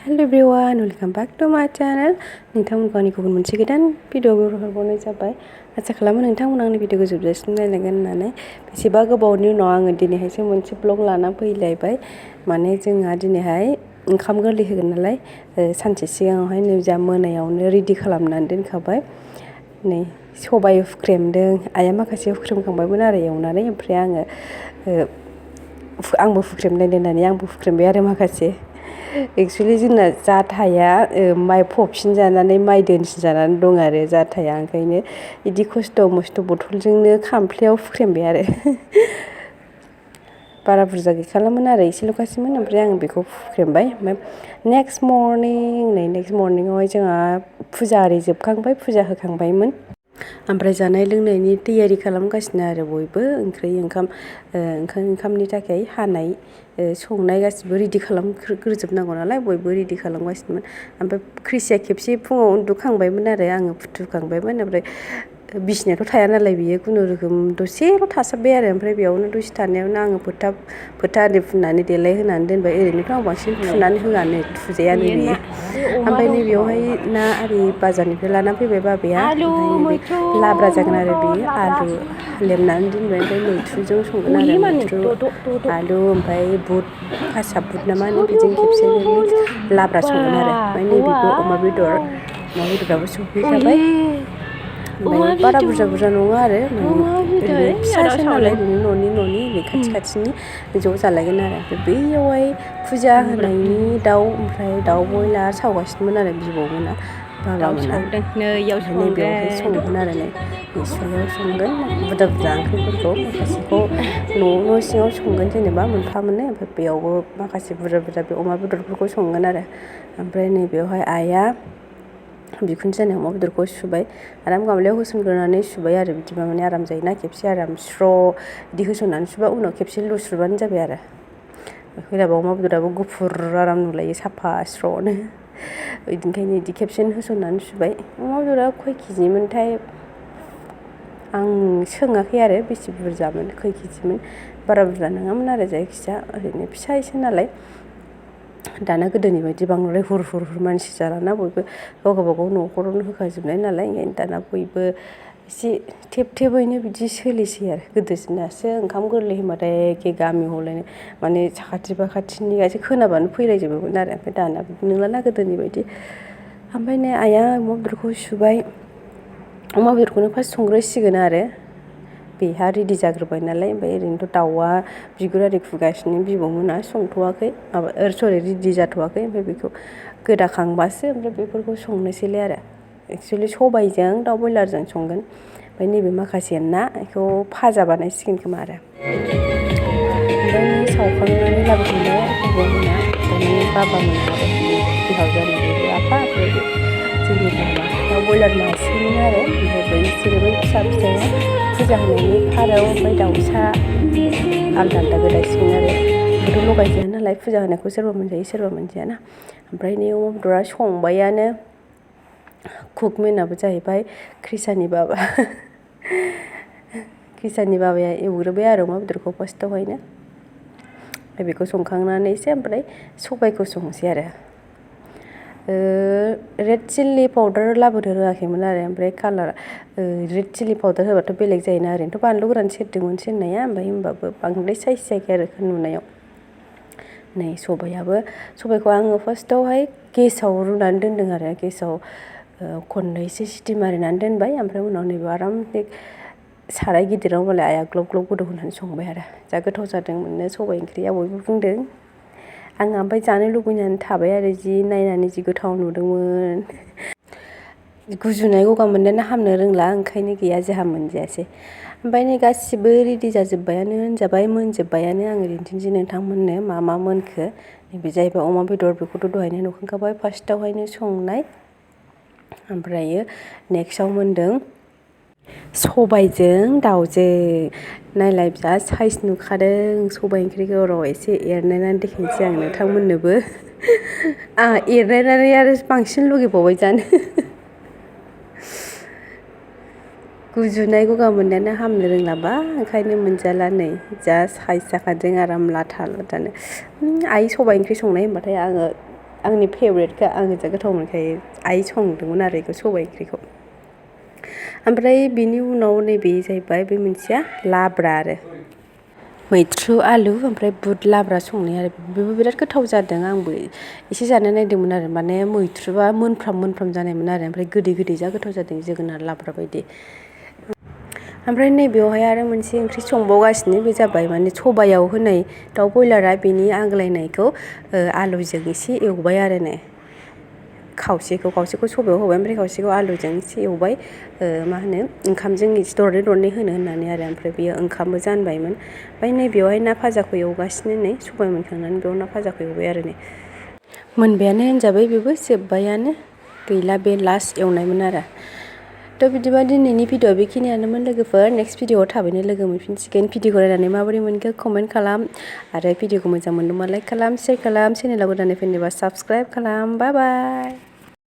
Hello everyone, welcome back to my channel. नोंथांमोनखौ आंनि गुबुन मोनसे गोदान भिडिअ हरबावनाय जाबाय। आसा खालामो नोंथांमोना आंनि भिडिअखौ जोबजासिम नायलांगोन होननानै। बेसेबा गोबावनि उनाव आङो दिनैहायसो मोनसे ब्लग लाना फैलायबाय। माने जोंहा दिनैहाय ओंखाम गोरलै होगोन नालाय सानसे सिगाङावहाय नै जा मोनायावनो रेडि खालामनानै दोनखाबाय। नै सबाय हुख्रेमदों, आइया माखासे हुख्रेमखांबायमोन आरो एवनानै, ओमफ्राय आंबो हुख्रेमनायदों होननानै आंबो हुख्रेमबाय आरो माखासे। एक्चुअली जोंना जाथाया माइ फबसिन जानानै माइ दोनसिन जानानै दं आरो जाथाया, ओंखायनो बिदि खस्थ' मस्थ' बथलजोंनो खामफ्लायाव हुख्रेमबाय आरो बारा बुरजा गैखालामोन आरो एसेल'खासोमोन, ओमफ्राय आं बेखौ हुख्रेमबाय। ओमफ्राय नेक्स्ट मर्निंआवहाय जोंहा फुजा आरि जोबखांबाय, फुजा होखांबायमोन। ओमफ्राय जानाय लोंनायनि तैयारि खालामगासिनो आरो बयबो। ओंखामनि थाखाय हानाय संनाय गासिबो रेडि खालामग्रोजोबनांगौ नालाय बयबो रेडि खालामगासिनोमोन। ओमफ्राय क्रिसिया खेबसे फुङाव उन्दुखांबायमोन आरो आङो फुथुखांबायमोन। ओमफ्राय बिसिनायाथ' थाया नालाय बियो खुनुरुखुम दसेल' थासाबबाय आरो, ओमफ्राय बेयावनो दसे थानायावनो आङो फोथा आरि फुननानै देलायहोनानै दोनबाय। ओरैनोथ' आं बांसिन फुनानै होआनो, थुजायानो बेयो। ओमफ्राय नैबेयावहाय ना आरि बाजारनिफ्राय लाना फैबाय बाबाया। ओमफ्राय नैबे लाब्रा जागोन आरो बेयो, आलु लेमनानै दोनबाय। ओमफ्राय मैथ्रुजों संगोन आरो मैथ्रु आलु, ओमफ्राय बुट खासा बुट ना मा होनो, बेजों खेबसेनो लाब्रा संगोन आरो। ओमफ्राय नैबेबो अमा बेदराबो सफैखाबाय। ओमफ्राय बारा बुरजा नङा आरो, माने ओरैनो फिसासो नालाय, ओरैनो न'नि खाथिनि ज' जालायगोन आरो। ओमफ्राय बैयावहाय फुजा होनायनि ओमफ्राय दाउ बयलार सावगासिनोमोन आरो बिबौमोना, बाबामोना। नैबेयावहाय संगोन आरो, नै इसिङाव संगोन बुरजा ओंख्रिफोरखौ, माखासेखौ न' सिङाव संगोन जेनेबा मोनफा मोननै, ओमफ्राय बेयावबो माखासे बुरजा बे अमा बेदरफोरखौ संगोन आरो। ओमफ्राय नैबेयावहाय आइया बिखुनजो जानाय अमा बेदरखौ सुबाय, आराम गामलायाव होसनग्रोनानै सुबाय आरो, बिदिबा माने आराम जायोना, खेबसे आराम स्र' बिदि होसननानै सुबा उनाव खेबसे लुस्रुबानो जाबाय आरो। होनाबा अमा बेदराबो गुफुर आराम नुलायो साफा स्र'नो, बिदिनिखायनो बिदि खेबसेनो होसननानै सुबाय। अमा बेदरा खय केजिमोनथाय आं सोङाखै आरो बेसे बुरजामोन, खय केजिमोन, बारा बुरजा नङामोन आरो, जायखिजाया ओरैनो फिसासो नालाय। दाना गोदोनि बायदि बांद्राय हुर मानसि जालाना, बयबो गावबागाव न'खरावनो होखाजोबनाय नालाय, ओंखायनो दाना बयबो एसे थेबैनो बिदि सोलिसै आरो। गोदोनासो ओंखाम गोरलै होनबाथाय एखे गामि हलायनो माने साखाथि फाखाथिनि गासै खोनाबानो फैलायजोबोमोन आरो। ओमफ्राय दाना बिदि नंलाना गोदोनि बायदि। ओमफ्राय नै आइया अमा बेदरखौ सुबाय, अमा बेदरखौनो फार्स्ट संग्रोसिगोन आरो, बेहा रेडि जाग्रोबाय नालाय। ओमफ्राय ओरैनोथ' दाउआ बिगुर आरि खुगासिनो बिबौमोना, संथ'वाखै, रेडि जाथ'वाखै। ओमफ्राय बेखौ गोदाखांबासो ओमफ्राय बेफोरखौ संनोसैलाय आरो। एक्सुवेलि सबायजों दाउ बयलारजों संगोन। ओमफ्राय नैबे माखासे ना बेखौ फाजा बानायसिगोन खोमा आरो। ओमफ्राय सावखांनानै लाबोखांबाय बिब'मोना, ओमफ्राय बाबामोना आरो बिहाव जानाय आफा, ओमफ्राय जोंनि बाबा दाउ बयलार मासेमोन आरो। ओमफ्राय बै फिसाया फुजा होनायनि फारौ, ओमफ्राय दाउसा आलदा गोदासिगोन आरो। बेखौथ' लगायजाया नालाय, फुजा होनायखौ सोरबा मोनजायो सोरबा मोनजायाना। ओमफ्राय नै अमा बेदरा संबायानो, कुकमेनाबो जाहैबाय क्रिसानि बाबा। क्रिसानि बाबाया एवग्रोबाय आरो अमा बेदरखौ फार्स्टआवहायनो। ओमफ्राय बेखौ संखांनानैसो ओमफ्राय सबायखौ संसै आरो। रेड चिल्ली पाउदार लाबोनो रोङाखैमोन आरो, ओमफ्राय कालार रेड चिल्ली पाउदार होबाथ' बेलेग जायोना, ओरैनोथ' बानलु गोरान सेरदोंमोन सेरनाया, ओमफ्राय होमबाबो बांद्राय साइज जायाखै आरो नुनायाव। नै सबायखौ आङो फार्स्टआवहाय गेसाव रुनानै दोनदों आरो, गेसाव खननैसो सिटि मारिनानै दोनबाय। ओमफ्राय उनाव नैबे आराम साराय गिदिराव मालाय आइया ग्लब गोदौ होनानै संबाय आरो। जा गोथाव जादोंमोननो सबाय ओंख्रिया, बयबो बुंदों। आङो ओमफ्राय जानो लुबैनानै थाबाय आरो, जि नायनानै जि गोथाव नुदोंमोन। गुजुनाय गगा मोननायानो हामनो रोंला, ओंखायनो गैया जोंहा मोनजायासै। ओमफ्राय नै गासिबो रेडि जाजोब्बायानो होनजाबाय, मोनजोब्बायानो। आङो दिन्थिनोसै नोंथांमोननो मा मोनखो। नैबे जाहैबाय अमा बेदर, बेखौथ' दहायनो नुखांखाबाय फार्स्टआवहायनो संनाय। ओमफ्रायो नेक्स्टआव मोनदों सबायजों दाउजों। नायलाय जा साइज नुखादों सबाय ओंख्रिखौ, र' एसे एरनायनानै देखायनोसै आं नोंथांमोननोबो। आंहा एरनायनानै आरो बांसिन लुगैबावबाय जानो। गुजुनाय गगा मोननायानो हामनो रोंलाबा, ओंखायनो मोनजाला। नै जा साइज जाखादों आराम लाथा लाथानो। आइ सबाय ओंख्रि संनाय होनबाथाय आङो आंनि फेभरेटखा आङो जा गोथाव मोनखायो आइ संदोंमोन आरो बेखौ सबाइ ओंख्रिखौ ओमफ्राय बिनि उनाव नैबे जाहैबाय बे मोनसेया लाब्रा आरो मैथ्रु आलु ओमफ्राय बुद लाब्रा संनाय आरो बेबो बिराद गोथाव जादों आंबो एसे जानो नायदोंमोन आरो माने मैथ्रुआ मोनफ्राम जानायमोन आरो ओमफ्राय गोदै जा गोथाव जादों जोगोनार लाब्रा बायदि ओमफ्राय नैबेयावहाय आरो मोनसे ओंख्रि संबावगासिनो बे जाबाय माने सबायाव होनाय दाउ बयलारा बेनि आग्लायनायखौ आलुजों एसे एवबाय आरो ने खावसेखौ सबायाव होबाय ओमफ्राय खावसेखौ आलुजों एसे एवबाय मा होनो ओंखामजों एसे दरनै होनो होननानै आरो ओमफ्राय बेयो ओंखामबो जानबायमोन ओमफ्राय नैबेयावहाय ना भाजाखौ एवगासिनो नै सबाय मोनखांनानै बेयाव ना भाजाखौ एवबाय आरो नै मोनबायानो होनजाबाय बेबो जोब्बायानो गैला बे लास्ट एवनायमोन आरो थ' बिदिबा दिनैनि भिडिअआ बेखिनियानोमोन लोगोफोर नेक्स्ट भिडिअआव थाबैनो लोगो मोनफिनसिगोन भिडिअखौ नायनानै माबोरै मोनखो कमेन्ट खालाम आरो भिडिअखौ मोजां मोनदोंबा लाइक खालाम शेयार खालाम चेनेलाव गोदानै फैनोबा साबस्क्राइब खालाम बाय बाय